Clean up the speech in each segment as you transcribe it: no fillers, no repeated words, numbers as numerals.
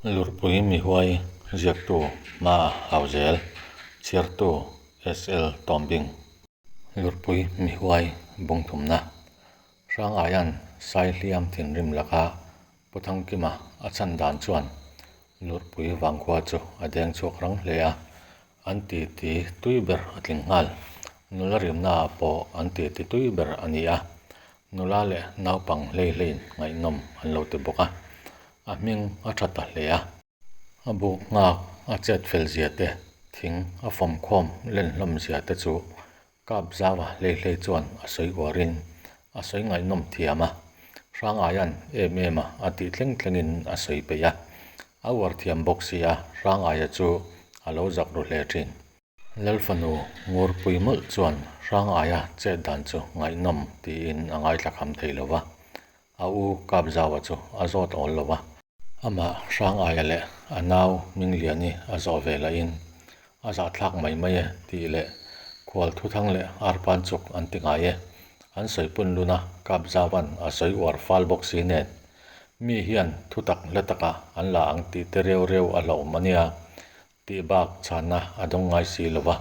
Lurhpui mihuai ziaktu hma hau zel chhiartu SL Tawmbing. Lurhpui mihuai bungthumna Hrangaia'n Saihliam thinrim laka Pu Thangkima a chhan dan chuan Lurhpui vangkhua chu a deng chhuak rang hle a, an titi tui ber a tling nghal. Nula rimnaah pawh an titi tui ber a ni a, Nula leh naupang hlei hleiin ngaihnawm an lo ti bawk a, a hming a tha ta hle a. A buk nghak a chet fel zia te, thing a fawm khawm len hlawm zia te chu kap zau a hlei hlei chuan a sawi uarin a sawi ngaihnawm thiam a, Hrangaia'n em em a a tih thleng thlengin a sawi peih a, a uar thiam bawk si a, Hrangaia chu a lo zak ru hle thin. Lalfanu Ngurpui mawlh chuan Hrangaia chet dan chu ngaihnawm tiin a ngaithla kham thei lo va, a u Kapzaua chu a zawt awl lo va. Amah Hrangaia leh a nau Hmingliani a zawh ve lahin a zahthlak mai mai e tih leh khual thuthang leh arpan chuk an ti ngai e, an sawi pun lun a, Kapzaua'n a sawi uar fal bawk si nen mi hian thutak hla takah an la ang tih te reu reu a hlauhawm a nia. Tih bak chhanna a dawng ngai si lo va.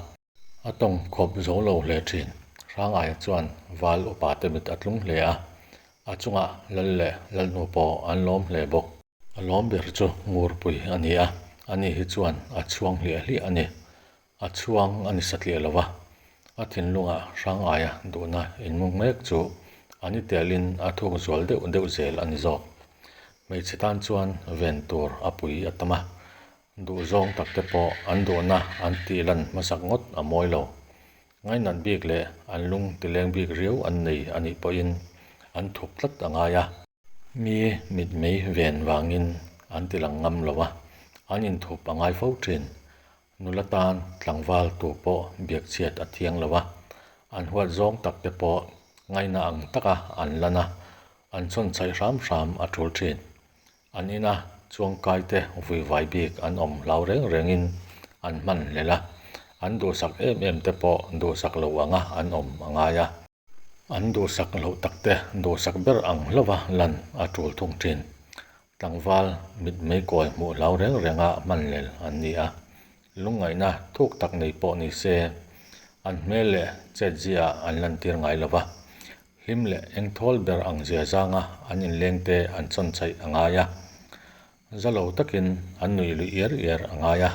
A tawng khawp zo lo hle thin. Hrangaia chuan val upa te mit a tlung hle a, a chungah lal leh lalnu pawh an lawm hle bawk. A lawm ber chu Ngurpui a ni a, ani hi chuan a chhuang hliah hliah a ni. A chhuang a ni satliah lo va, a thinlungah Hrangaia duhna inmung mek chu a ni telin a thuk zual deuh deuh zel a ni zawk. Hmeichhe tan chuan ven tur a pui a tam a, Duhzawng takte pawh an duhna an tih lan hmasak ngawt a mawi lo. Ngainat bik leh an lung tileng bik riau an nei a nih pawhin an thup tlat a ngai a. Mi mitmei ven vangin an ti lang ngam lo a, an inthup a ngai fo thin. Nula tan tlangval tu pawh biak chhiat a thiang lo a, an huat zawng takte pawh ngaina ang taka an lan a, an chhawnchhaih hram hram a tul thin. An ina chuangkaite vuivai bik an awm hlau reng rengin an hman hlel a, an duhsak em em te pawh duhsak lo anga an awm a ngai a. An duhsak loh takte duhsak ber ang hlauva lan a tul thung thin. Tlangval mitmei kawi hmuh hlau reng renga hman hlel an ni a, lungngaihna thuk tak nei pawh ni se an hmel leh chetzia an lantir ngai lo va. Hlim leh engthawl ber ang zia zanga an inlengte an chawnchhaih a ngai a, za lo takin an nuih luih iar iar a ngai a,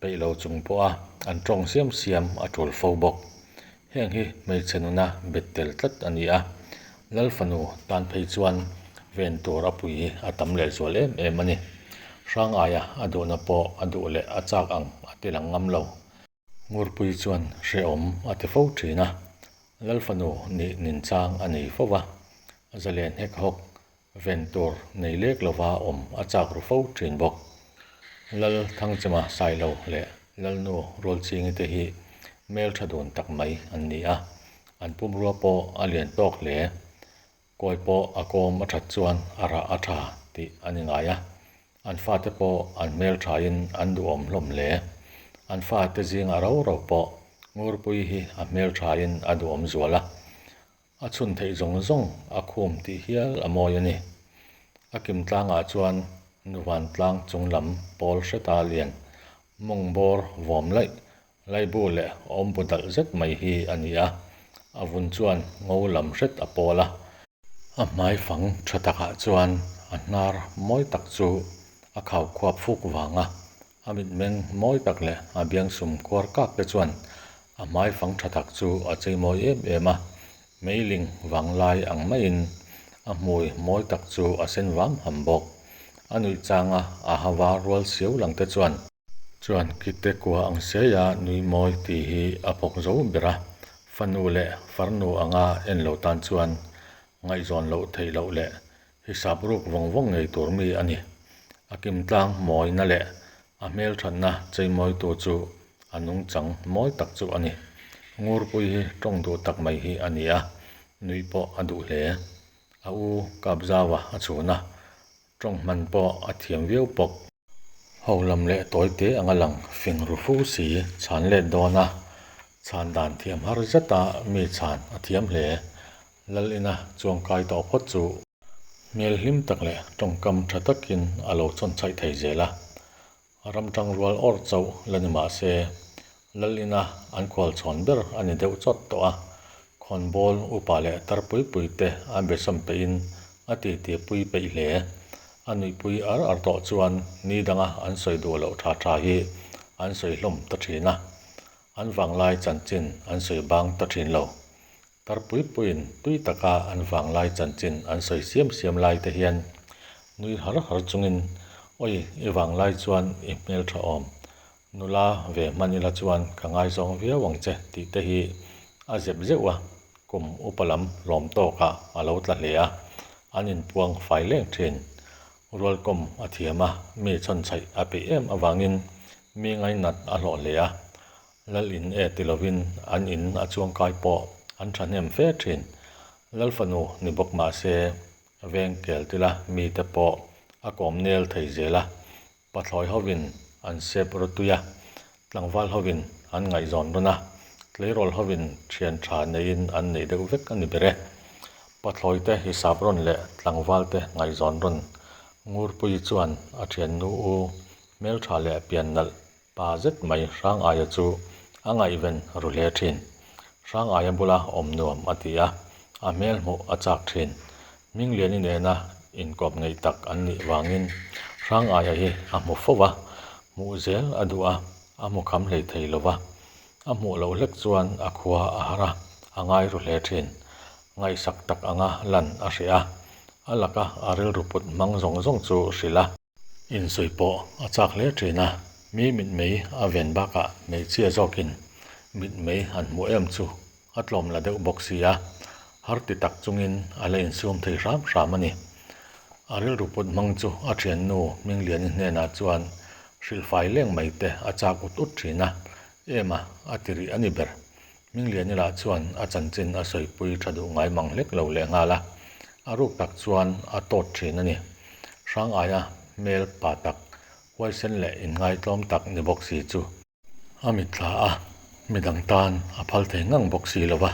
peih lo chung pawha an tawng siam siam a tul fo bawk. Heng hi hmeichhe nuna bet tel tlat a ni a, Lal fanu tan phei chuan ven tur a pui hi a tam lehzual em em a ni. Hrangaia a duhna pawh a duh leh a chak ang a ti lang ngam lo. Ngurpui chuan hrehawm a ti fo thin a, Lalfanu nih nin chang a nei fo va, zalen hek hawk ven tur nei lek lova awm a chak ru fo thin bawk. Lal Thangchema Sailo leh Lalnu Rualchingi te hi hmeltha dun tak mai an ni a, an pumrua pawh a lian tawk hle. Kawi pawh a kawm a that chuan a rah a tha tih a ni ngai a, an fate pawh an hmel thain an duhawm hlawm hle. An fate zingah rau rau pawh Ngurpui hi a hmel thain a duhawm zual a, a chhun theih zawng zawng a khum tih hial a mawi a ni. A kim tlangah chuan Nuvantlang chung lam pawl hreta lian mawng bawr vawm laih Laibu leh awmbu dalh zet mai hi a ni a, a vun chuan ngo lam hret a pawl a. A hmai fang tha takah chuan a hnar mawi tak chu a khau khuap fuk vang a, a mitmeng mawi tak leh a biangsum khuar kak te chuan a hmai fang tha tak chu a chei mawi em em a, meiling vang lai ang maiin a hmui mawi tak chu a sen vam ham bawk. A nuih changa a ha var rual siau lang te chuan. Chuan kite kua ang seia nui mawi tih hi a phawk zo ber a, fanu leh farnu anga en lo tan chuan ngaihzawn loh theih loh leh hisap ruk vawng vawng ngei tur mi a ni. A kimtlang mawina leh a hmelthatna cheimawitu chu a nungchang mawi tak chu a ni. Ngurpui hi tawng duh tak mai hi a ni a, nuih pawh a duh hle. A u Kapzaua a chhun a, tawng hman pawh a thiam viau bawk. Ho lam leh tawi te anga lang fing ru fu si chhan let dawn a, chhan dan thiam har zeta mi chhan a thiam hle. Lal ina chuangkai tawh phawt chu. Hmel hlim tak leh tawngkam tha takin a lo chawnchhaih thei zel a. Ram tangrual awrh chauh la ni mah se, Lal ina an khualchhawn ber a ni deuh chawt tawh a. Khawnbawl upa leh tar pui pui te a besawm peihin a titi pui peih hle. A nuihpui ar ar tawh chuan ni danga an sawi duh loh tha tha hi an sawi hlawm ta thin a. An vanglai chanchin an sawi bang ta thin lo. Tar pui puiin tui taka an vanglai chanchin an sawi siam siam lai te hian nui har har chungin, Awi, i vanglai chuan i hmeltha awm. Nula ve hman ila chuan ka ngaizawng viau ang che tih te hi a zep zeuh a, kum upa lam lawm tawkah a lo tla hle a, an inpuang fai leng thin. Rualkawm a thiam a, mi chhawnchhaih a peih em avangin mi ngainat a hlawh hle a, Lal in e ti lovin an in a chuangkai pawh an thahnem fe thin. Lal fanu ni bawk mah se veng kel tila mite pawh a kawm nel thei zel a, pathlawi hovin an sep rawtui a, tlangval hovin an ngaihzawn rawn a, tleirawl hovin thian tha neiin an nei deuh vek a ni ber e. Pathlawi te hisap rawn leh tlangval te ngaihzawn rawn Ngurpuii chuan a thiannu u hmeltha leh pian nalh Pa zet mai Hrangaia chu a ngaihven ru hle thin. Hrangaia bula awm nuam a ti a, a hmel hmuh a chak thin. Hmingliani nena inkawp ngeih tak an nih vangin Hrangaia hi a hmu fo va, hmuh zel a duh a, a hmu kham hlei thei lo va. A hmuh loh hlek chuan a khua a har a, a ngai ru hle thin. Ngaihsak tak anga lan a hreh a, a laka a rilru put hmang zawng zawng chu hrilh a. Insawi pawh a chak hle thin a, mi mitmei a ven bakah hmeichhia zawkin mitmei han hmuh em chu a tlawm la deuh bawk si a, har ti tak chungin a la insum thei hram hram a ni. A rilru put hmang chu a thiannu Hmingliani hnenah chuan hrilhfai leng mai te a chak ut ut thin a, em a a ti rih a ni ber. Hmingliani lah chuan a chanchin a sawipui tha duh ngai mang hlek lo leh nghal a, a ruk tak chuan a tawt thin a ni. Hrangaia hmel pa tak, huaisen leh inngaitlawm tak ni bawk si chu a mitthla a, midang tan a phal thei ngang bawk si lo va,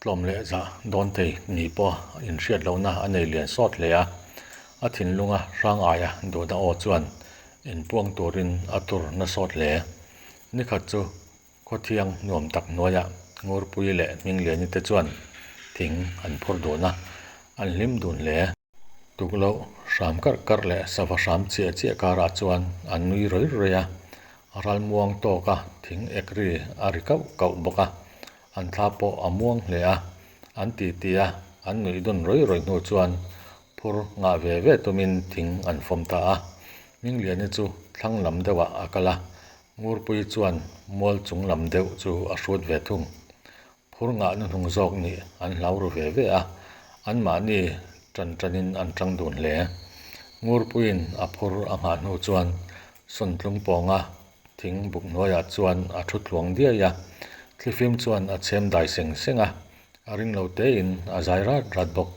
tlawm leh zah dawn thei ni pawh inhriat lohna a nei lian sawt hle a. A thinlunga Hrangaia duhna aw chuan inpuang turin a tur na sawt hle. Nikhat chu Khawthiang nuam tak hnuaiah Ngurpui leh Hmingliani te chuan thing an phur dun a, an hlim dun hle. Tukloh hram karh karh leh sava hram chiah chiah karah chuan an nui rawih rawih a, ralmuang tawka thing ek ri a ri kauh kauh bawk a, an thla pawh a muang hle a, an titi a, an nuih dun rawih rawih hnu chuan phur ngah ve ve tumin thing an fawm ta a. Hmingliani chu thlang lam deuhah a kal a, Ngurpui chuan mual chung lam deuh chu a hrut ve thung. Phur ngah hnuhnung zawk nih an hlau ru ve ve a, anmahni tan tanin an tang dun hle. Ngurpuiin a phur a nghah hnu chuan sawntlung pawnga thing buk hnuaiah chuan a thu tluang diai a, thlifim chuan a chhem dai seng seng a, a ring lo tein a zai rat rat bawk.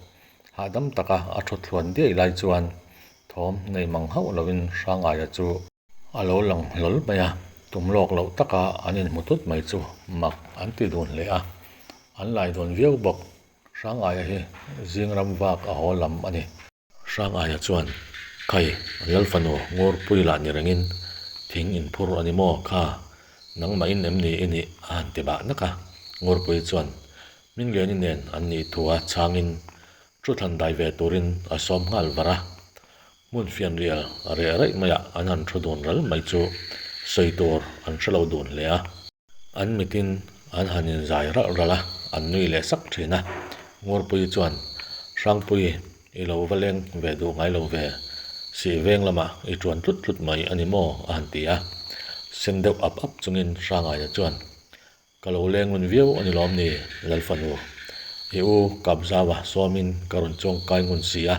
Hahdam taka a thu thluan diai lai chuan thawm nei mang hauh loin Hrangaia chu. A lo lang hlawl mai a, tum lawk loh taka an inhmu tut mai chu mak an ti dun hle a, an lai dawn viau bawk. Hrangaia hi zing ram vak a haw lam a ni. Hrangaia chuan, Khai, Lalfanu Ngurpui lah ni rengin thing inphur a ni maw kha, nangmahin em ni i nih a han ti bah nak a. Ngurpui chuan, Hmingliani nen an nih thua chhangin thu thlan dai ve turin a sawm nghal var a. Hmun fianrial a reh raih maiah an han thu dun ral mai chu sawi tur an hre lo dun hle a. An mitin an han inzai ralh ralh a, an nui leh sak thin a. Ngurpuii chuan, Hrangpui, i lo va leng ve duh ngai lo ve, sih veng lamah i tuan tlut tlut mai a ni maw? a han ti a. Sen deuh ap ap chungin Hrangaia chuan, Ka lo leng ngun viau a ni lawm ni, Lalfanu? I u Kapzaua sawmin ka rawn chuangkai ngun si a.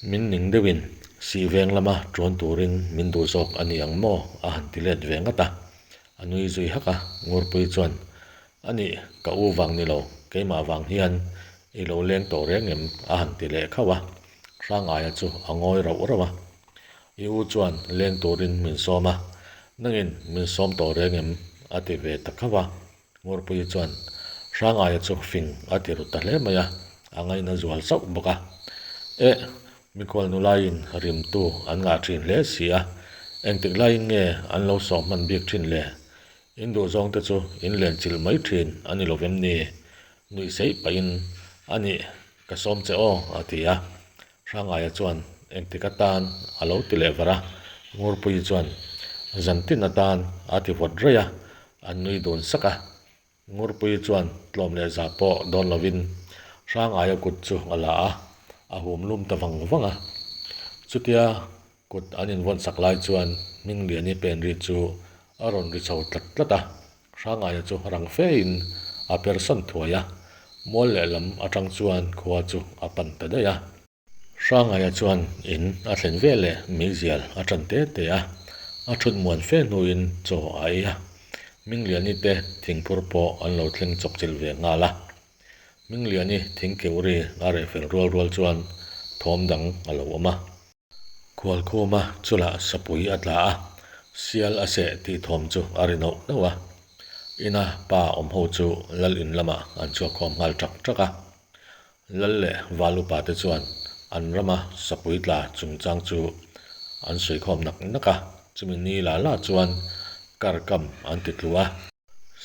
Min ning deuhin sih veng lama ṭuan turin min duh zawk a ni ang maw? a han ti let ve ngat a. A nui zui hak a, Ngurpui chuan, A nih, ka u vang ni lo, keimah vang hian i lo leng tawh reng em? a han ti leh khauh a. Hrangaia chu a ngawi rauh rauh a. I u chuan leng turin min sawm a, nangin min sawm tawh reng em? a ti ve ta khauh a. Ngurpuii chuan Hrangaia chu fing a ti ru ta hle mai a, a ngaina zual sauh bawk a. Eh, mikhual nulaiin rimtu an ngah thin hle si a, engtik laiin nge an lo sawm hman bik thin le? In duhzawng te chu in len chilh mai thin a ni lovem ni? Nuih seih pahin, A nih, ka sawm che aw, a ti a. Hrangaia chuan engtik atan a lo ti leh var a, Ngurpuii chuan zantin atan a ti vawt raih a, an nui dun sak a. Ngurpuii chuan tlawm leh zah pawh dawn lovin Hrangaia kut chu a la a, a hum lum ta vang vang a. Chutia kut an invawn sak lai chuan Hmingliani pen ri chu a rawn ri chho tlat tlat a, Hrangaia chu rang fein a per sawn thuai a, mual lehlam atang chuan khua chu a pan ta daih a. Hrangaia chuan in a thlen ve leh meizial a tan te te a, a thut muan fe hnuin chaw a ei a. Mingliani te thingphur pawh an lo thleng chawp chilh ve nghal a. Mingliani thingkeuh ri a reh fel rual rual chuan thawm dang a lo awm a. Khualkhuma chulah sapui a tla a, sial a seh tih thawm chu a ri nauh nauh a. Ina pa awm ho chu lal in lamah an chhuak khawm nghal ṭak ṭak a. Lal leh val upa te chuan an rama sapui tla chungchang chu an sawi khawm nak nak a, chumi ni la la chuan kar kam an ti tlu a.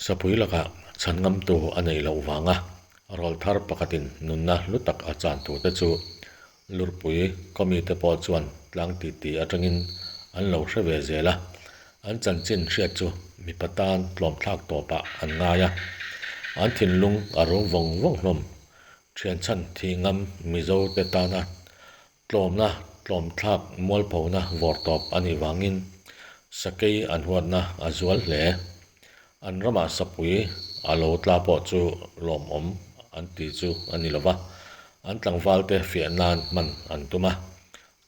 Sapui lakah chhan ngamtu a neih loh vanga rawlthar pakhatin nunna hlu tak a chan tur te chu Lurpui kawmite pawh chuan tlang titi atangin an lo hre ve zel a, an chanchin hriat chu mipa tan tlawmthlak tawpah an ngai a, an thinlung a rum vawng vawng hlawm. Thianchhan thi ngam Mizo te tana tlawmna tlawmthlak mualphona vawr tawp a nih vangin sakei an huatna a zual hle. An ramah sapui a lo tla pawh chu lawmawm an ti chu a ni lo va, an tlangvalte fiah nan hman an tum a,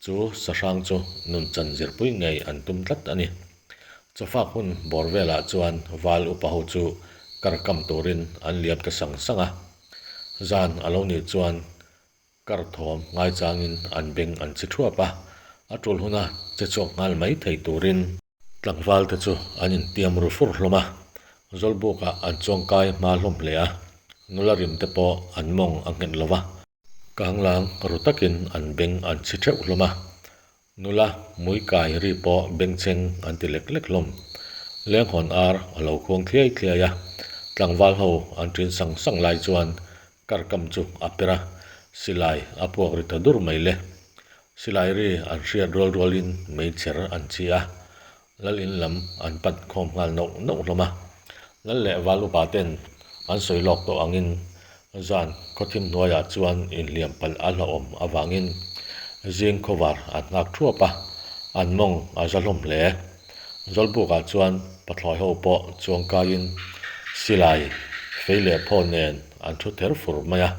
chu sahrang chu nunchan zirpui ngei an tum tlat a ni. Chawfak hun bawr velah chuan val upa ho chu kar kam turin an liam ta sang sang a, zan a lo nih chuan Kar thawm ngaichangin an beng an chi thuap a, a tul huna che chhuak nghal mai thei turin. Tlangval te chu an intiam ru fur hlawm a, Zawlbukah an chuangkai hma hlawm hle a, nula rim te pawh an mawng a nghet lo va. Kanglang ru takin an beng an chhi theuh hlawm a, Nula mui kai ri pawh bengchheng an ti lek lek hlawm. Lenghawn ar a lo khuang thliai thliai a, tlangval ho an ṭin sang sang lai chuan kar kam chu a per a, silai a puak ri ta dur mai le. Silai ri an hriat rual rualin meichher an chi a, Lal in lam an pan khawm nghal nauh nauh hlawm a. Lal leh val upa ten an sawi lawk tawh angin zan khawthim hnuaiah chuan inhliam palh a hlauhawm avangin zing khawvar an nghak thuap a, an mawng a za hlawm hle. Zawlbukah chuan pathlawi ho pawh chuang kaiin silai, fei leh phaw nen an thu ther fur mai a,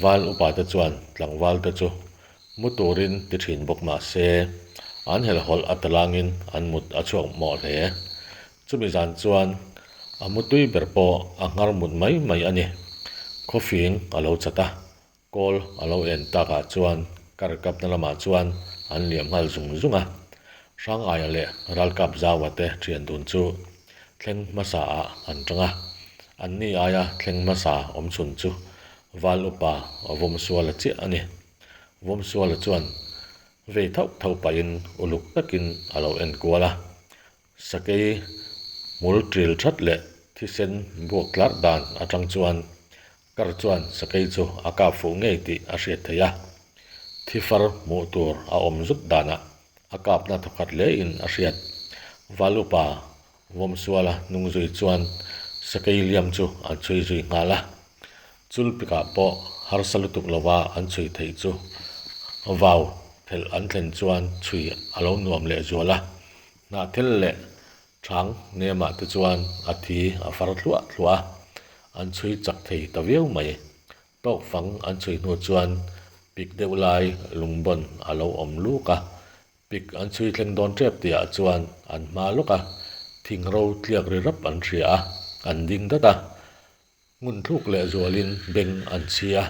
val upa te chuan tlangval te chu Mu turin ti thin bawk mah se, an helhawlh a talangin an mut a chhuak mawh hle. Chumi zan chuan a mutui ber pawh a nghar mut mai mai a ni. Khawfing a lo chat a, kawl a lo en takah chuan kar kapna lamah chuan an liam nghal zung zung a. Hrangaia leh Ralkap Zaua te thian dun chu thleng hmasa ah an tang a, anni aia thleng hmasa awmchhun chu Val upa Vawmsuala chiah a ni. Vawmsuala chuan vei thauh thauh pahin uluk takin a lo en kual a. Sakei hmul ṭil ṭhat leh thisen buak tlar dan aṭang chuan kar chuan sakei chu a kap fuh ngei tih a hriat theih a. Thifar hmuh tur a awm zut danah a kapna thawkhat hlein a hriat. Val upa Vawmsuala hnung zui chuan sakei liam chu an chhui zui nghal a. Chulpikah pawh harsa lutuk lova an chhui theih chu vau phelh an thlen chuan chhui a lo nuam leh zual a. Hnahthel leh thang nemah te chuan a thi a far thluah thluah a, an chhui chak thei ta viau mai. Tawk fang an chhui hnu chuan pik deuh lai lungbawn a lo awm luk a, Pik an chhui thleng dawn tep tihah chuan an hma lawk a, thing ro tliak ri rap an hria a, an ding dat a. Ngun thluk leh zualin beng an chhi a,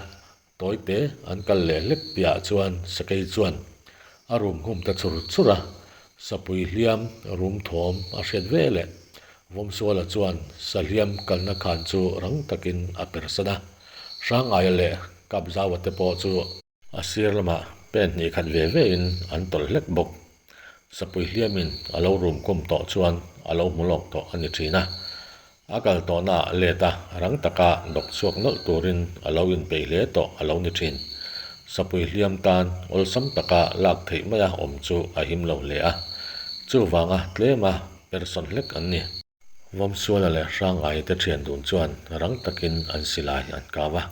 tawi te an kal leh hlek tihah chuan sakei chuan a rum hum ta chur chur a, sapui hliam rum thawm a hriat ve leh Vawmsuala chuan sahliam kalna khan chu rang takin a persan a, Hrangaia leh Kapzaua te pawh chu. A sir lamah. pen hnih khat ve ve in an tawlh hlek bawk. Sapui hliamin a lo rum khum tawh chuan a lo hmu lawk tawh a ni thin a. A kal tawhna ah let a rang taka dawk chhuak nawlh turin a lo inpeih hle tawh a lo ni thin. Sapui hliam tan awlsam taka lak theih maia awm chu a him lo hle a, chuvanga tlema persawn hlek an ni. Vawmsuala leh Hrangaia te thian dun chuan rang takin an silai an kau a,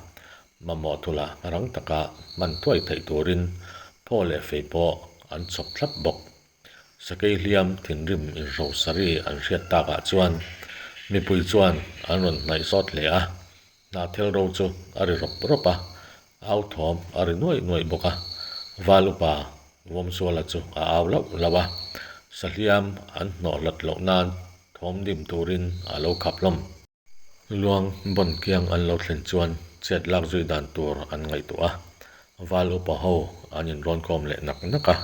mamawh thula rang taka hman thuai theih turin phaw leh fei pawh an chhawp thlap bawk. Sakei hliam thinrim inhro sari an hriat takah chuan mipui chuan an rawn hnaih sawt hle a, hnahthel ro chu a ri rawp rawp a, au thawm a ri nuaih nuaih bawk a, Val upa Vawmsuala chu a au lauh lauh a, sahliam an hnawh hlat loh nan thawm dim turin a lo khap hlawm. Luang bawn kiang an lo thlen chuan chet lak zui dan tur an ngaihtuah a, Val upa ho an inrawn khawm leh nak nak a.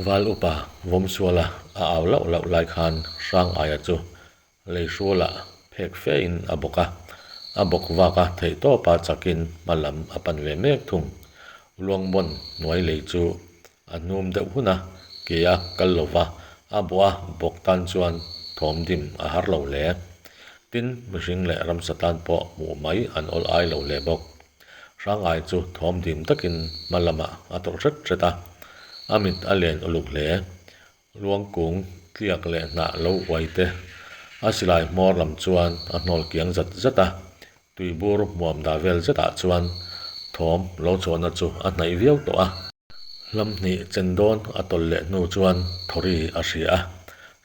Val upa Vawmsuala a au lauh lauh lai khan Hrang aia chu lei hrualah phek fe in a bawk a, a bawk vak a theih tawpa chakin hma lam a pan ve mek thung. Luang bawn hnuai lei chu a hnum deuh hun a, ke a kal lo va, a bawh a bawk tan chuan thawm dim a har lo hle. Tin, mihring leh ramsa tan pawh hmuh mai an awl ai lo hle bawk. Hrangai chu thawm dim takin hma lamah a tawlh hret hret a, a mit a len uluk hle. Luang kung tliak leh hnah lo uai te a silai hmawr lam chuan a hnawl kiang zat zat a, tuibur hmuam dah vel zetah chuan thawm lo chhuahna chu a hnaih viau tawh a. Hlam hnih chen dawn a tawlh leh hnu chuan thawri a hria a,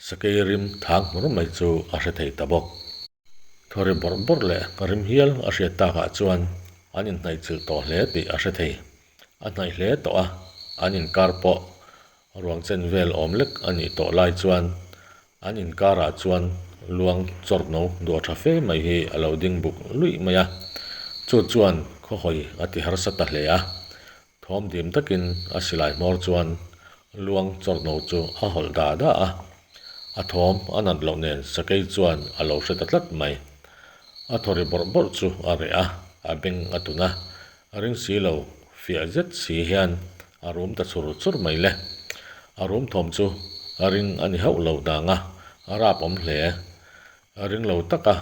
sakei rim thang hmur mai chu a hre thei ta bawk. Thawri bawrh bawrh leh rim hial a hriat takah chuan an inhnaihchilh tawh hle tih a hre thei. A hnaih hle tawh a, an inkar pawh ruang chen vel awm lek a nih tawh lai chuan an inkarah chuan luang chawrno duah tha fe mai hi a lo ding buk luih mai a. Chu chuan khawhawi a ti harsa ta hle a, Thawm dim takin a silai hmawr chuan luang chawrno chu a hawlh da da a, a thawm a nat loh nen sakei chuan a lo hre ta tlat mai. A thaw ri bawrh bawrh chu a reh a, a beng a tun a, a ring si lo fiah zet si hian a rum ta chur chur mai le. A rum thawm chu a ring a ni hauh lo dang a, a rap awm hle. A ring lo tak a,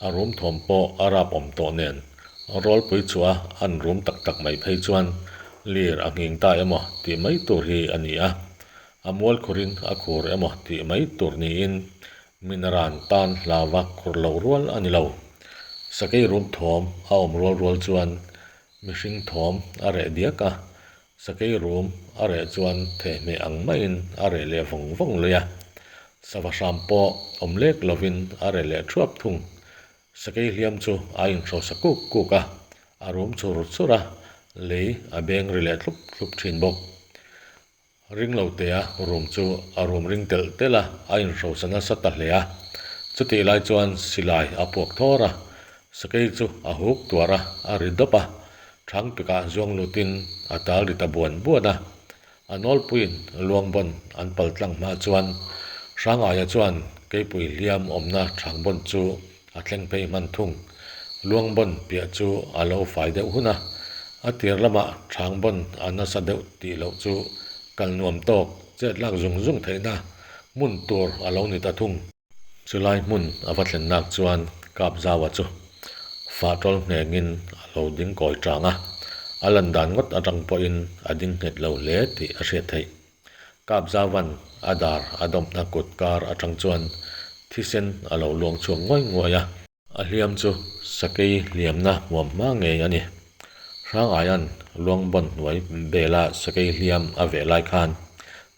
A rum thawm pawh a rap awm tawh nen, rawlpui chhuah a an rum tak tak mai phei chuan lir a nghing ta emaw tih mai tur hi a ni a, a mual khurin a khur emaw tih mai tur niin minaran tan hlauva khur lo rual a ni lo. Sakei rum thawm a awm rual rual chuan mihring thawm a reh diak a, Sakei rum a reh chuan thehmeh ang maiin a reh leh vawng vawng lui a, sava hram pawh awm lek lovin a reh leh thuap thung. Sakei hliam chu a inhrosa kuk kuk a, a rum chur chur a, lei a beng ri leh thlup thlup thin bawk. Ring lo tea rum chu a rum ring telh telh a, a inhrosa nasa ta hle a. Chutih lai chuan silai a puak thawr a, sakei chu a huk tuar a, a ri dawp a, Thangpikah zuang lutin a tal ri ta buan buan a, a nawlpuiin luangbawn an pal tlang hma chuan Hrangaia chuan keipui hliam awmna Thangbawn chu a thleng phei hman thung. Luangbawn piah chu a lo fai deuh hun a, a tir lamah Thangbawn a nasa deuh tih loh chu kal nuam tawk chet lak zung zung theihna hmun tur a lo ni ta thung. Chulai hmun a va thlen nak chuan Kapzaua chu fahtawl nghengin a lo ding kawi tang a, a lan dan ngawt atang pawhin a ding nghet lo hle tih a hriat theih. Kapzauvan a dar a dawmna kut kar atang chuan thisen a lo luang chhuak nguai nguai a. A hliam chu sakei hliamna hmuam hma ngei a ni. Hrangaia'n luangbawn hnuai bela sakei hliam a veh lai khan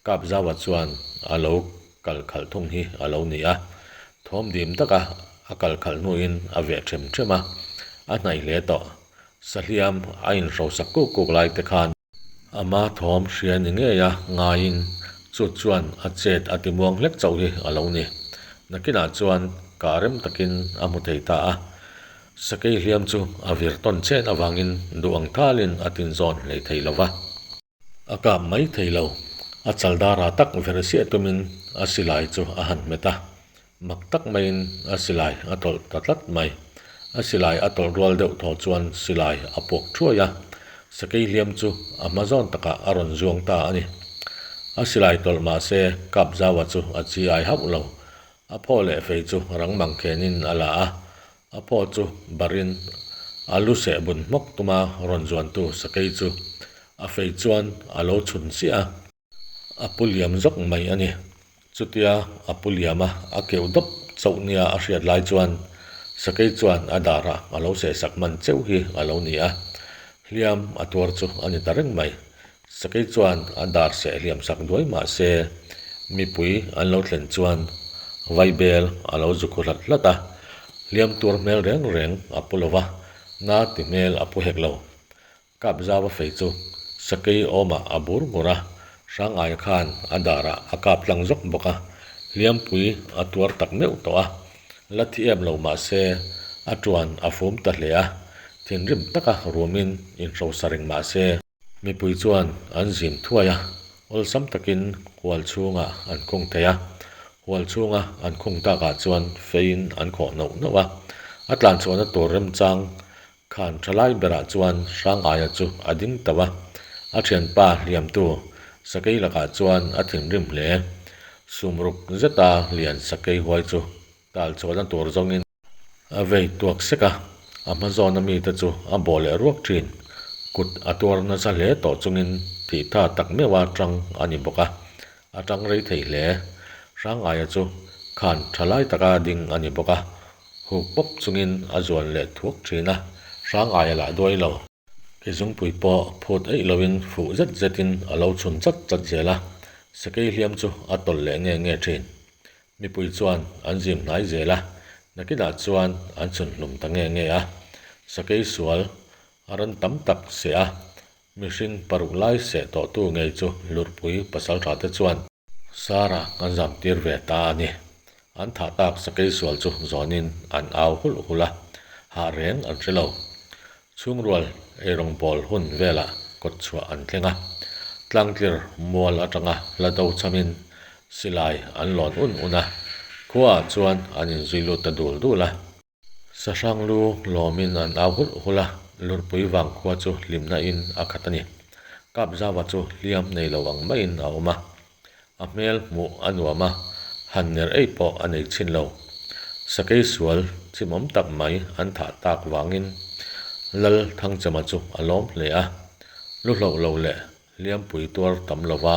Kapzaua chuan a lo kal khalh thung hi a lo ni a, thawm dim taka a kal khalh hnuin a veh ṭhem ṭhem a, a hnaih hle tawh. Sahliam a inhrosak kuk kuk lai te khan ama thawm hria ni ngei a ngaiin chu chuan a chet a ti muang hlek chauh hi a lo ni. Nakinah chuan kah rem takin a hmu thei ta a, sakei hliam chu a vir tawn chen avangin duh ang thalin a tinzawn hlei thei lo va. A kap mai thei lo. A chaldara tak ver siah tumin a silai chu a han hmet a. Mak tak maiin a silai a tawlh ta tlat mai. A silai a tawlh rual deuh thaw chuan silai a puak thuai a. Sakei hliam chu a hma zawn takah a rawn zuang ta a ni. A silai tawlh mah se Kapzaua chu a chi ai hauh lo. A phaw leh fei chu rang mang khenin a la a, a phaw chu barin a lu seh bun hmawk tuma rawn zuantu sakei chu a fei chuan a lo chhun chiah a. A pu liam zawk mai a ni. Chutia a pu liama a keuh dawp chauh nia a hriat lai chuan sakei chuan a darah a lo sehsak hman cheuh hi a lo ni a, hliam a tuar chu a ni ta reng mai. Sakei chuan a dar seh hliam sak duai mah se mipui an lo thlen chuan vaibel a lo zu khu hlat hlat a, hliam tuar hmel reng reng a pu lo va, na ti hmel a pu hek lo. Kap zau a fei chu sakei awmah a bur ngur a, Hrangaia khan a darah a kap tlang zawk bawk a, hliampui a tuar tak meuh tawh a, la thi em lo mah se a tuan a fum ta hle a, thinrim taka rumin inhrosa reng mah se. Mipui chuan an zim thuai a, awlsam takin hual chhungah an khung thei a, hual chhunga an khung takah chuan feiin an khawh nauh nauh a, a tlanchhuahna tur remchang Khan thalai berah chuan Hrangaia chu a ding tauh a, a thianpa hliamtu Sakei lakah chuan a thinrim hle. Sumruk zeta lian Sakei huai chu tal chhuahna tur zawngin a vei tuak sek a, a hma zawna mite chu a bawh leh ruak thin. Kut a tuar nasa hle tawh chungin thih tha tak meuha tang a ni bawk a, a tang rei thei hle. Hrangaia chu khan thalai taka ding a ni bawk a, Huk pawp chungin a zuan leh thuak thin a, Hrangaia lah duai lo. Kizungpui pawh phut eih loin fuh zet zetin a lo chhun chat chat zel a, sakei hliam chu a tawlh leh nge nge thin. Mipui chuan an zim hnai zel a, nakinah chuan an chhun hlum ta nge nge a, sakei sual a ran tam tak seh a, mihring paruk lai seh tawhtu ngei chu Lurpui pasaltha te chuan Sara an zam tir ve ta a ni. An thah tak sakei sual chu zawnin an au hulh hulh a, hah reng an hre lo. Chhungrual eirawng bawl hun velah kawt chhuah an thleng a, tlangtlir mual atanga hla do chhamin silai an lawn un un a, khuaah chuan an inzui lut ta dul dul a. Sahrang lu lawmin an au hulh hulh a, Lurpui vang khua chu hlimna in a khat a ni. Kapzava chu hliam nei lo ang maiin a awm a, a hmel hmuh a nuam a, han ner ei pawh a nei chhin lo. Sakei sual chimawm tak mai an thah tak vangin Lal Thangchema chu a lawm hle a, lu hloh lo leh Hliampui tuar tam lova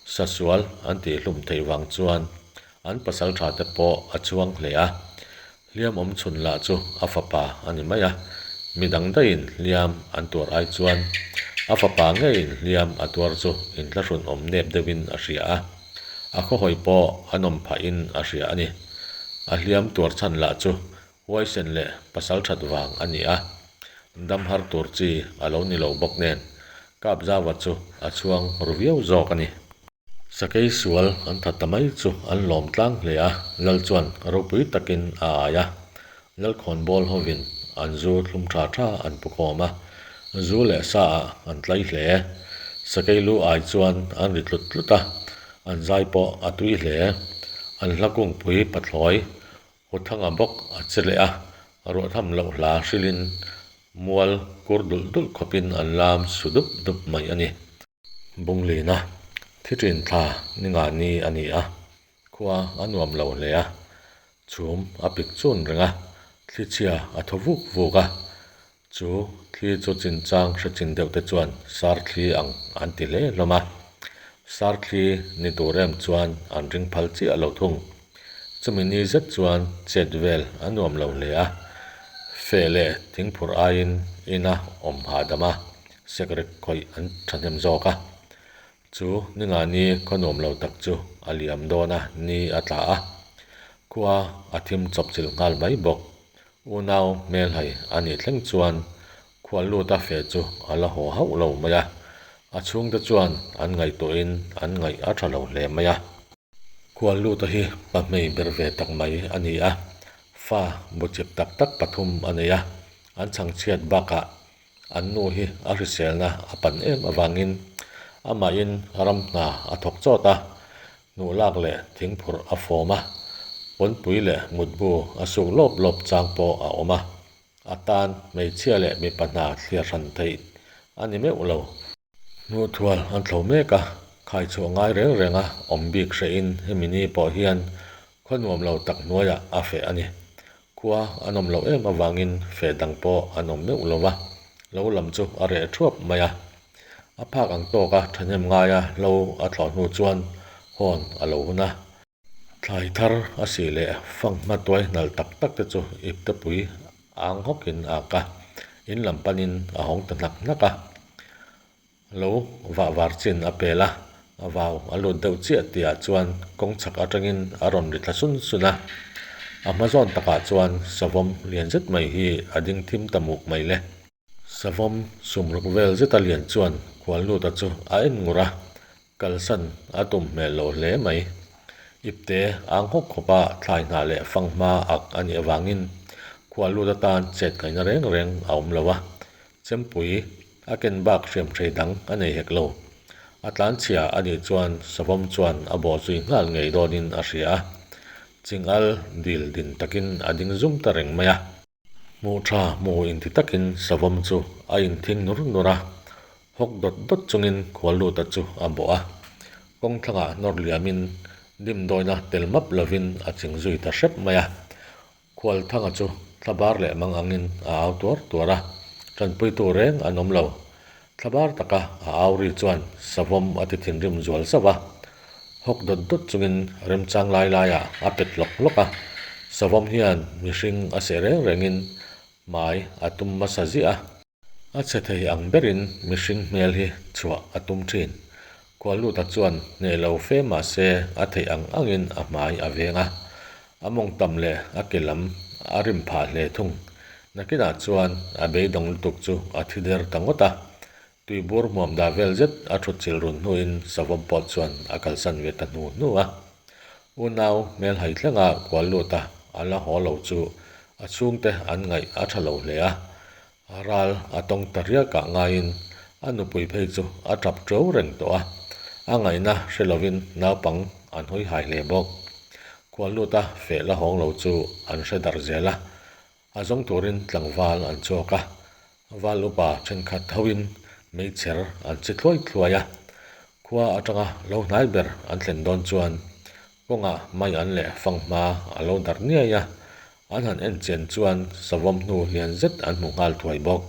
sasual an tihhlum theih vang chuan an pasal tha te pawh a chuang hle a. Hliam awm chhun lah chu a fapa a ni mai a, midang daihin hliam an tuar ai chuan a fapa ngeiin hliam a tuar chu inthlahrun awm nep deuhin a hria a, a khawhawi pawh a nawm phahin a hria a ni. A hliam tuar chhan lah chu Huaisen leh pasal that vang a ni a, dam har tur chi a lo ni lo bawk nen Kapzava chu a chhuang ru viau zawk a ni. Sakei sual an that ta mai chu an lawm tlang hle a, Lal chuan ropui takin a ai a, Lalkhawnbawl hovin an zu thlum tha tha an pu khawm a, zu leh sa ah an tlai hle. Sakei lu ai chuan an ri tlut tlut a, an zai pawh a tui hle. An hla kungpui pathlawi Huthanga bawk a che leh a, ruahtham loh hla hrilhin mual kur dulh dulh khawpin an lam su dup dup mai a ni. Bunglina thi ṭin thla ni nga ni a ni a, khua a nuam lo hle a, chhum a pik chun reng a, thli chhia a thaw vuk vuk a, chu thli chu chinchang hre chin deuh te chuan sar thli ang an ti hle hlawm a, sar thli ni tur em chuan an ring phal chiah lo thung. Chumi ni zet chuan chet vel a nuam lo hle a, feh leh thingphurh aiin ina awm hahdam a, sekrek khawih an thahnem zawk a. Chu ni nga ni khaw nuam lo tak chu a liam dawn a, ni a tla a, khua a thim chawp chilh nghal mai bawk. Unau hmelhai a nih thleng chuan khual lut a feh chu a la haw hauh lo mai a, a chhungte chuan an ngaihtuahin an ngaih a tha lo hle mai a. Khual luta hi pa hmei ber ve tak mai a ni a, fa buchip tak tak pathum a nei a, an chhangchhiat bakah an nu hi a hriselna a pan em avangin amahin ram hna a thawk chawt a, hnuhlak leh thingphurh a fawm a, pawnpui leh mutbu a suk lawp lawp chang pawh a awm a, a tan hmeichhia leh mipa hna thliar hran theih a ni meuh lo. Hnuhthual an thlo mek a, khai chhuah ngai reng renga awm bik hrehin hemi ni pawh hian khaw nuam lo tak hnuaiah a feh a ni. Khua an awm loh em avangin feh dang pawh an awm meuh lo va, lo lam chu a reh thuap mai a. A phak ang tawka thahnem ngaia hlo a thlawh hnu chuan hawn a lo hun a. Thlai thar a sih leh fanghma tuai hnalh tak tak te chu iptepui ang hawkin a ak a, in lam panin a hawng ta hnak hnak a. Lo vah var chin a pel a, a vau a lut deuh chiah tihah chuan kawng chhak atangin a rawn ri thla sun sun a. A hma zawn takah chuan savawm lian zet mai hi a ding thim ta muk mai le. Savawm sumruk vel zeta lian chuan Khualnuta chu a en ngur a, kalsan a tum hmel loh hle mai. Ipte ang hawk khawpa thlai hnah leh fanghma ak a nih avangin Khuallut atan chet ngaihna reng reng a awm lo a, chempui a ken bak hriamhrei dang a nei hek lo. A tlanchhia a nih chuan Savawm chuan a bawh zui nghal ngei dawnin a hria a, chingal dil din takin a ding zum ta reng mai a. Hmuh tha hmu inti takin savawm chu a inthing nur nur a, hawk dawt dawt chungin khualluta chu a bawh a. Kawng thlangah nawr liamin dimdawina tel map lovin a ching zui ta hrep mai a. Khualthanga chu thlabar leh mang angin a au tuar tuar a, tanpuitu reng an awm lo. Thlabar taka a au ri chuan savawm a ti thinrim zual zauh a, hawk dawt dawt chungin remchang lai laiah a pet lawk lawk a, savawm hian mihring a seh reng rengin hmai a tum hmasa ziah a. A chhe thei ang berin mihring hmel hi chhuah a tum thin. Khualluta chuan hneh lo fe mah se a theih ang angin a hmai a veng a, a mawng tam leh a ke lam a rim phah hle thung. Nakinah chuan a beidawng lutuk chu a thi der ta ngawt a, tuibur hmuam dah vel zet a thut chilh run hnuin savawm pawh chuan a kalsan ve ta hnu hnu a. Unau hmelhai thlenga kual lut a a la haw lo chu a chhungte an ngaih a tha lo hle a, Ral a tawng ta riakah ngaiin a nupui phei chu a tap ṭo reng tawh a, a ngaihna hre lovin naupang an hawi hai hle bawk. Khualluta feh la hawng lo chu an hre darh zel a, a zawng turin tlangval an chhuak a, val upa thenkhat hoin meichher an chi thluai thluai a, khua atanga lo hnai ber an thlen dawn chuan Kawngah mai an leh fanghma a lo darh niai a, an han en chian chuan savawm hnu lian zet an hmu nghal thuai bawk.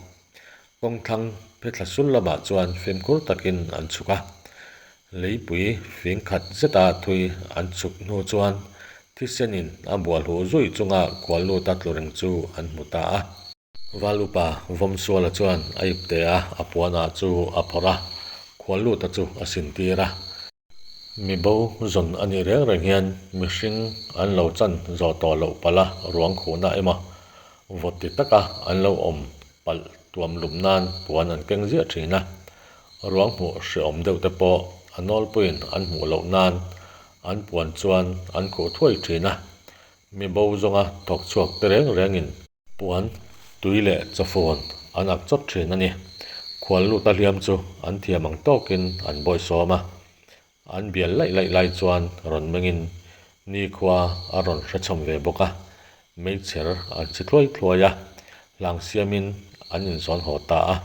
Kawng thlang phethla sul lamah chuan fimkhur takin an chhuk a, leipui fing khat zeta thui an chhuk hnu chuan thisenin a bual huh zui chunga kual luta tlu reng chu an hmu ta a. Val upa Vawmsuala chuan a ipte a, a puanah chu a phawrh a, khual luta chu a sintir a. Mi bo zawn a nih reng reng hian mihring an lo chan zawh tawh loh palh a, ruang khuhna emaw vawt ti taka an lo awm palh tuam lum nan puan an keng ziah thin a. Ruang hmuh hrehawm deuh te pawh a nawlpuiin an hmuh loh nan an puan chuan an khuh thuai thin a. Mi bo zawnga thawk chhuak te reng rengin Puan, tui leh chawfawn an ak chawt thin a ni. Khual lut a hliam chu an thiam ang tawkin an bawihsawm a. An bial laih laih lai chuan rawn mengin nikhua a rawn hrechhawm ve bawk a. Meichher an chhi thluai thluai a, hlang siamin an inzawn haw ta a.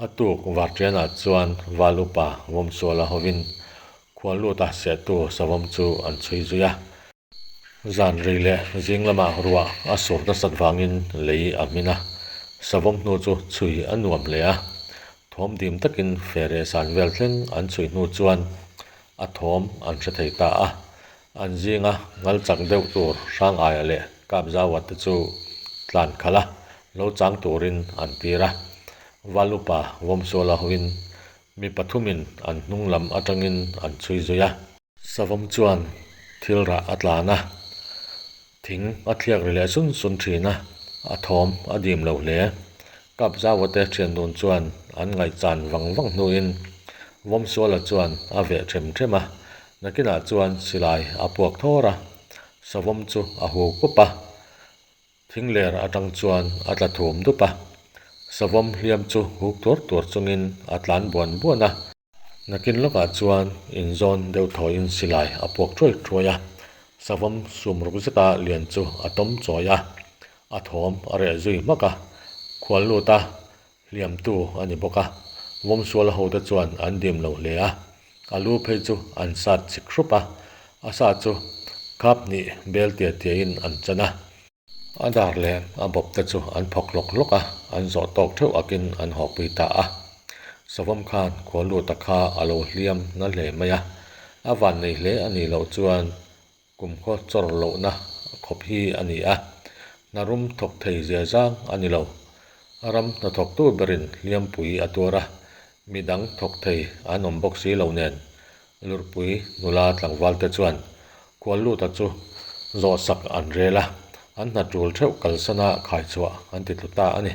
A tuk Varṭianah chuan Val upa Vawmsuala hovin khual luta sehtu savawm chu an chhui zui a. Zan rei leh zing lamah ruah a sur nasat vangin lei a hmin a, savawm hnu chu chhui a nuam hle a. Thawm dim takin fere san vel thleng an chhui hnu chuan a thawm an hre thei ta a. An zinga ngal chak deuh tur hrang aia leh kap zauva te chu tlan khalh a, lo chang turin an tir a. Val upa Vawmsuala hoin mi pathumin an hnung lam atangin an chhui zui a. Savawm chuan thil rah a tlan a, thing a thliak ri leh sun sun thin a, a thawm a dim lo hle. Kap Zaua te thian dun chuan an ngaihchan vang vang hnuin Vawmsuala chuan a veh them them a, nakinah chuan silai a puak thawr a, savawm chu a hu kup a. Thing ler atang chuan a tla thum dup a, savawm hliam chu huk tuar tuar chungin a tlan buan buan a. Nakin lawkah chuan inzawn deuh thawiin silai a puak thuai thuai a, savawm sumruk zeta lian chu a tawm chawi a, a thawm a reh zui hmak a, khual lut a, Hliamtu a ni bawk a, Vawmsuala hote chuan an dim lo hle a, a lu phei chu an sat chik hrup a, a sa chu khap hnih bel tia tiain an chan a. A dar leh a bawp te chu an phawk hlawk hlawk a, an zawh tawk theuh akin an hawpui ta a. Savawm khan Khualuta kha a lo hliam na hle mai a, a vannei hle a nih loh chuan Kumkhaw chawr lohna khawp hi a ni a, hna rum thawk thei zia zang a ni lo. Ram hnathawktu berin hliampui a tuar a, mi dang thawk thei an awm bawk si lo nen, Lurhpui nula tlangvalte chuan Khualluta chu zawhsak an rel a, an hna tul theuh kalsana khaichhuah an ti tlu ta a ni.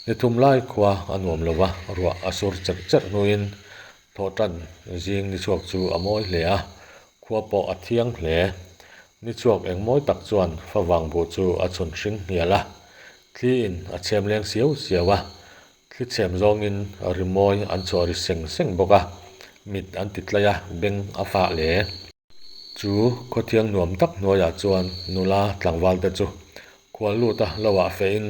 Ni thum lai khua a nuam lo va, ruah a sur cherh cherh hnuin Thawhtan zing ni chhuak chu a mawi hle a, khua pawh a thiang hle. Ni chhuak eng mawi tak chuan favang buh chu a chhun hring hnial a, thli in a chhem leng siau siau a, thli chhem zawngin rimawi an chhuah ri seng seng bawk a, mit an ti tlai a, beng a fah hle. Chu khawthiang nuam tak hnuaiah chuan nula tlangval te chu khual lut a lo ah fehin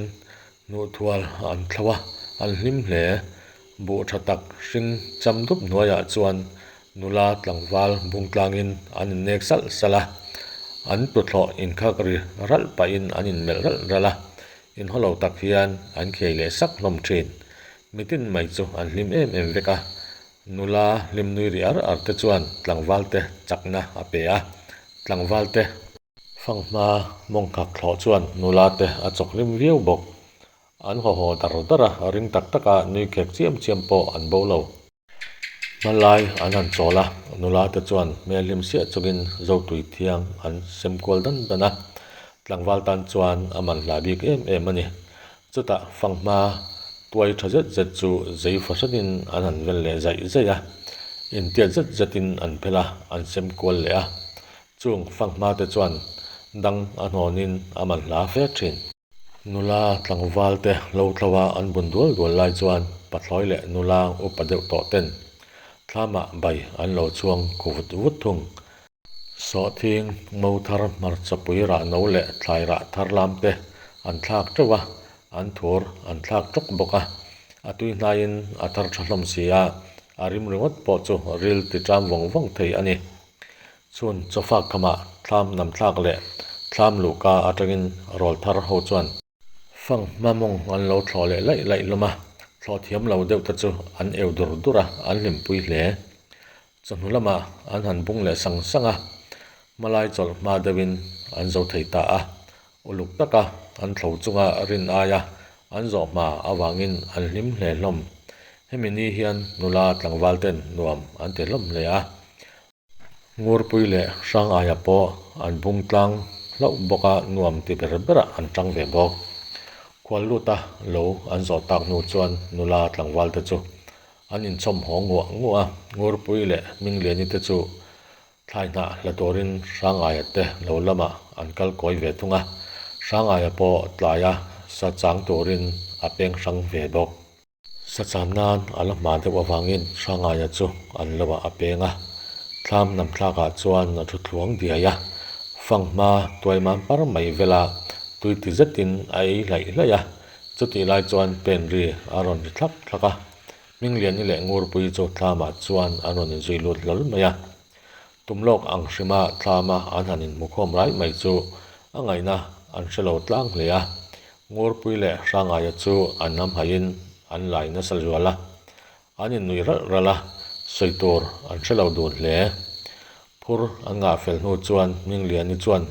hnuhthual an thlo a, an hlim hle. Buh tha tak hring cham dup hnuaiah chuan nula tlangval bung tlangin an innek salh salh a, an tuthlawh inkhak ri ralh pahin an inmelh ralh ralh a, inhaw lo tak hian an khei leh sak hlawm thin. Mitin mai chu an hlim em em vek a, Nula hlim nui ri ar ar te chuan tlangval te chakna a pe a, tlangval te. Fanghma mawngkhak thlawh chuan nula te a chawk hlim viau bawk. An haw haw dar dar a, ring tak tak a nui khek chiam chiam pawh an bo lo. Hmalai an han chawl a, nula te chuan hmel hlim siah chungin Zotui thiang an sem kual dan dan a, tlangval tan chuan a manhla bik em em a ni. Chutah fanghma tuai tha zet zet chu zei fahranin an han vel leh zaih zaih a, intiat zet zetin an phel a, an sem kual leh a. Chung fanghma te chuan dang a hnawnin a man hla fe thin. Nula tlangval te lo tlo a an bun dual dual lai chuan pathlawi leh nula upa deuh tawh ten thlamah bai an lo chhuang khu vut vut thung. Sawhthing, mo thar, hmarchapui rah no leh thlai rah thar lam te an thlak teuh a, an thur an thlak tawk bawk a. A tui hnaiin a thar tha hlawm si a, a rim ringawt pawh chu ril ti ṭam vawng vawng thei a ni. Chhun chawfak khamah thlam nam thlak leh thlam luhka atangin rawl thar ho chuan Fang hma mawng an lo thlawh leh laih laih hlawm a, thlawh thiam lo deuh te chu an eu dur dur a, an hlimpui hle. Chawhnu lamah an han bung leh sang sang a, hmalai chawlh hma deuhin an zo thei ta a, uluk taka an thlo chunga rin aia an zawh hma avangin an hlim hle hlawm. Hemi ni hian nula tlangval ten nuam an ti hlawm hle a. Ngurpui leh Hrangaia pawh an bung tlang hlauh bawk a, nuam ti ber berah an tang ve bawk. Khual luta lo an zawh tak hnu chuan nula tlangval te chu An inchawm haw nguah nguah a, Ngurpui leh Hmingliani te chu thlai hnah hla turin Hrangaia te lo lamah an kal kawi ve thung a, Hrangaia pawh tlaia sa chang turin a peng hrang ve bawk. Sa chan nan a la hma deuh avangin Hrangaia chu an loah a peng a, thlam nam thlakah chuan a thu thluang diai a, fanghma tuaiman par mai vela tui ti zetin a ei hlaih hlaih a, Chutih lai chuan pen ri a rawn ri thlak thlak a, Hmingliani leh Ngurpuii chu thlamah chuan an rawn inzui lut hlawl mai a. Tum lawk ang hrima thlama an han inhmukhawm rai mai chu a ngaihna an hre lo tlang hle a. Ngurpuii leh Hrangaia chu an lam haiin an lai nasa zual a, an innuih ralh ralh a, sawi tur an hre lo dun hle. Phur an ngah fel hnu chuan Hmingliani chuan.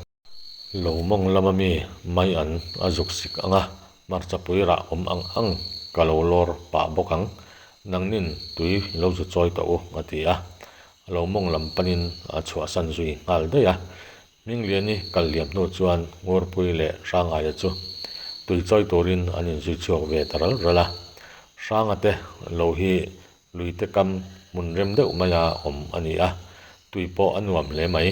Lo mawng lama mi mai an a zuk sik ang a, hmarchapui rah awm ang ang ka lo lawr pah bawk ang, nangnin tui lo zu chawi tawh u a ti a, lo mawng lam panin a chhuahsan zui nghal daih a. Hmingliani kal liam hnu chuan Ngurpui leh Hrangaia chu tui chawi turin an inzui chhuak ve ta ral ral a, Hranga te lo hi luite kam hmun rem deuh maia awm a ni a, tui pawh a nuam hle mai.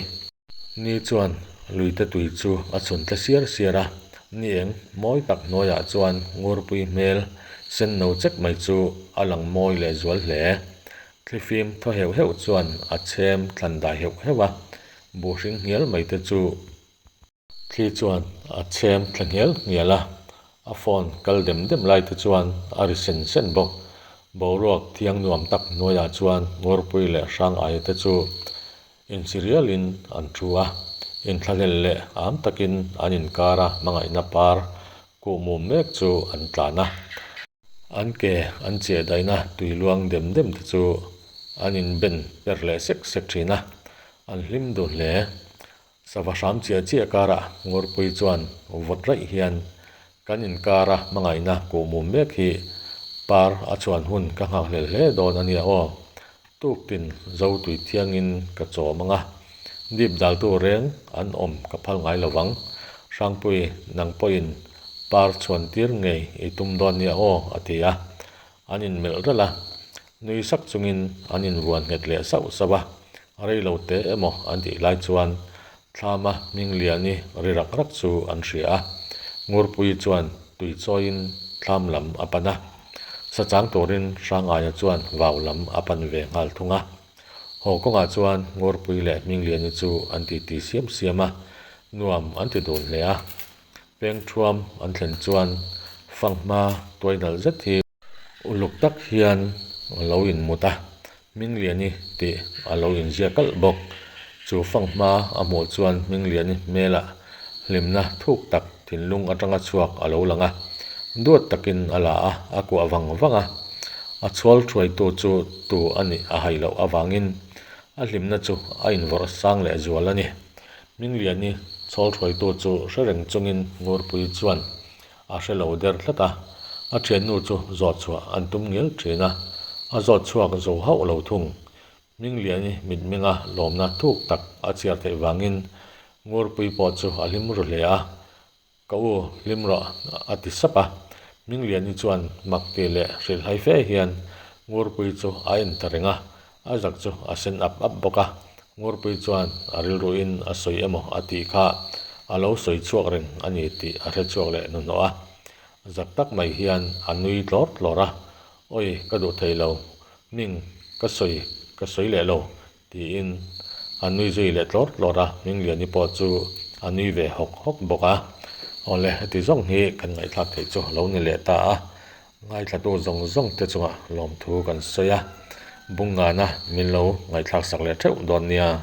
Ni chuan luite tui chu a chhun tle siar siar a, ni eng mawi tak hnuaiah chuan Ngurpui hmel sen no chek mai chu a lang mawi leh zual hle. Thlifim thaw heuh heuh chuan a chhem thlan dai heuh heuh a, buh hring hnial mai te chu thli chuan a chhem thla nghial nghial a. A phone kal dem dem lai te chuan a ri sen sen bawk. Boruak thiang nuam tak hnuaiah chuan Ngurpui leh Hrangaia te chu Inchirialin an thu a, inthlahlel leh am takin an inkara hmangaihna par kuhmum mek chu an tlan a. An ke an chiah daihna tui luang dem dem te chu an inben per leh sek sek thin a, an hlim duh hle. Sava hram chiah chiah karah Ngurpui chuan vawt raih hian kan inkara hmangaihna kuhmum mek hi par a chhuan hun ka nghakhlel hle dawn a nia aw. Tuktin zo tui thiangin ka chawm ang a, dip daltu reng an awm ka phal ngai lo vang. Hrangpui nang pawhin par chhuan tir ngei i tum dawn nia aw a ti a. An inmelh ralh a, nui sak chungin an invuan nghet leh sauh sauh a, rei lo te emaw an tih lai chuan Thlama Hmingliani ri rak rak chu an hria a, Ngurpuii chuan tui chawiin thlam lam a pan a, sachang turin Hrangaia chuan vau lam a pan ve nghal thung a. Haw kawngah chuan Ngurpuii leh Hmingliani chu an titi siam siam a, nuam an ti dun hle a. Pengthuam an thlen chuan fanghma tuai nalh zet hi uluk tak hian a lo inmut a, Hmingliani tih a lo inziak kalh bawk. Chu fanghma a hmuh chuan Hmingliani hmelah hlimna thuk tak thinlung atanga chhuak a lo lang a, duat takin a la a, a kuah vang vang a. A chhual thuaitu chu tu a nih a hai loh avangin a hlimna chu a invawrh sang leh zual a ni. Hmingliani chhawl hruaitu chu hre reng chungin Ngurpui chuan a hre lo der tlat a, a thiannu chu zawt chhuah an tum ngial thin a, a zawt chhuak zo hauh lo thung. Hmingliani mitmenga lawmna thuk tak a chhiar theih vangin Ngurpui pawh chu a hlim ru hle a, Ka u, hlim rawh, a ti sap a. Hmingliani chuan mak ti leh hrilhhai fe hian Ngurpui chu a en ta reng a, a zak chu a sen ap ap bawk a. Ngurpui chuan a rilruin a sawi emaw a tih kha a lo sawi chhuak reng a ni tih a hre chhuak leh hnuhnawh a. Zak tak mai hian a nui tlawr tlawr a, Awi, ka duh thei lo, hming ka sawi ka sawi leh lo, Tiin a nui zui leh tlawr tlawr a, Hmingliani pawh chu a nui ve hawk hawk bawk a. Awle, heti zawng hi kan ngaihthlak theih chu lo ni leh ta a, ngaithlatu zawng zawng te chungah lawmthu kan sawi a, Bungngana min lo ngaihthlak sak leh theuh dawn nia.